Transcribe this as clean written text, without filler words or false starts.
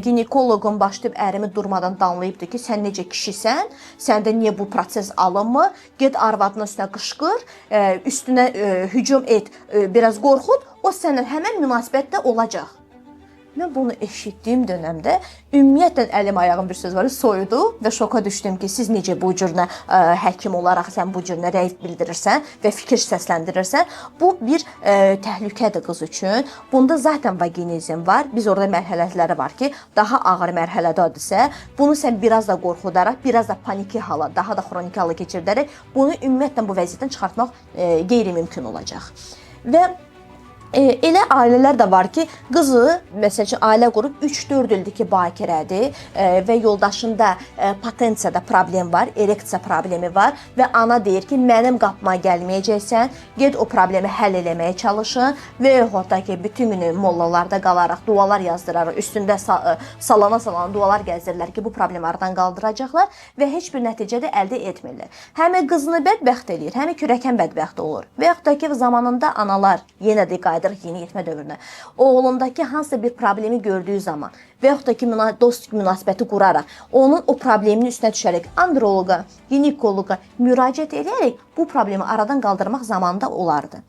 Ginekoloqum başlayıb ərimi durmadan danlayıbdı ki, sən necə kişisən, səndə niyə bu proses alınmır? Get arvadının üstünə qışqır, üstünə hücum et, biraz qorxut, o səninlə həmən münasibətdə olacaq. Mən bunu eşitdiyim dövrdə ümumiyyətlə əlim ayağım, bir söz var, soyudu və şoka düşdüm ki, siz necə bu cür həkim olaraq sən bu cür rəy bildirirsən və fikir səsləndirirsən. Bu bir təhlükədir qız üçün. Bunda zaten vaginizm var. Biz orada mərhələləri var ki, daha ağır mərhələdədirsə, bunu sən biraz da qorxudaraq, biraz da paniki hala, daha da xroniki hala keçirdərək bunu ümumiyyətlə bu vəziyyətdən çıxartmaq qeyri-mümkün olacaq. Və elə ailələr də var ki, qızı, məsəl üçün, ailə qurub 3-4 ildir ki, bakirədir və yoldaşında potensiyada problem var, ereksiya problemi var və ana deyir ki, mənim qapıma gəlməyəcəksən, get o problemi həll eləməyə çalışın və yaxud da ki, bütün günü mollalarda qalaraq dualar yazdıraraq, üstündə salana salana dualar gəzdirirlər ki, bu problemi aradan qaldıracaqlar və heç bir nəticə də əldə etmirlər. Həm qızını bədbəxt eləyir, həm kürəkən bədbəxt olur. Və yaxud da ki, zamanında analar, yenə də qayıdırıq yeniyetmə dövrünə. Oğlundakı hansısa bir problemi gördüyü zaman və yaxud da ki, dost münasibəti quraraq, onun o probleminin üstünə düşərək androloqa, ginekoloqa müraciət edərək bu problemi aradan qaldırmaq zamanında olardı.